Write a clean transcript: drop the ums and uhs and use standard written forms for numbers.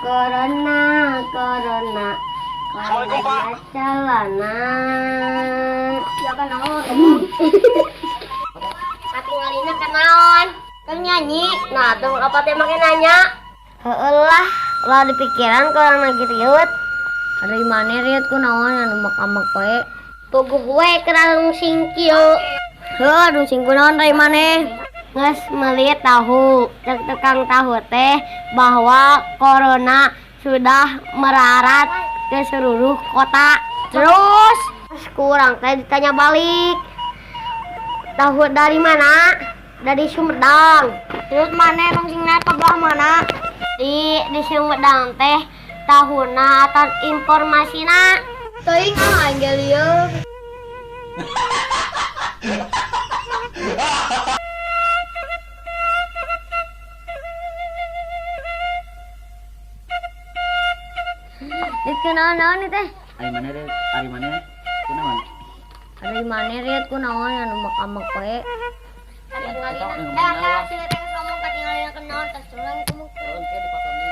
Corona, corona. Assalamualaikum, Pak. Celana. Ya kan naon. Katingalina kenaon? Keur nyanyi. Nah, tong apa teh make nanya? Heueuh lah, ulah dipikiran kurang lagi riut. Ari maneh riut kunaon anu mak-amak we. Puguh we keur rungsing kieu. Heuh, rungsing kunaon ari maneh? Geus meuli tahu, cek tukang tahu teh bahwa corona sudah merarat ke seluruh kota. Terus kurang teh ditanya balik. Tahu dari mana? Dari Sumedang. Terus mana rungsingna ke belah mana? Di Sumedang teh tahuna atau informasina. Teuing ah aing ge lieur. Dit kunaon-naon nih teh? Ari maneh deh, ari maneh kunaon? Ari maneh riet kunaon anu mak-amak we. Eta ngomong Ngomong katingalina kunaon terus urang ngomong. Urang teh dipotong.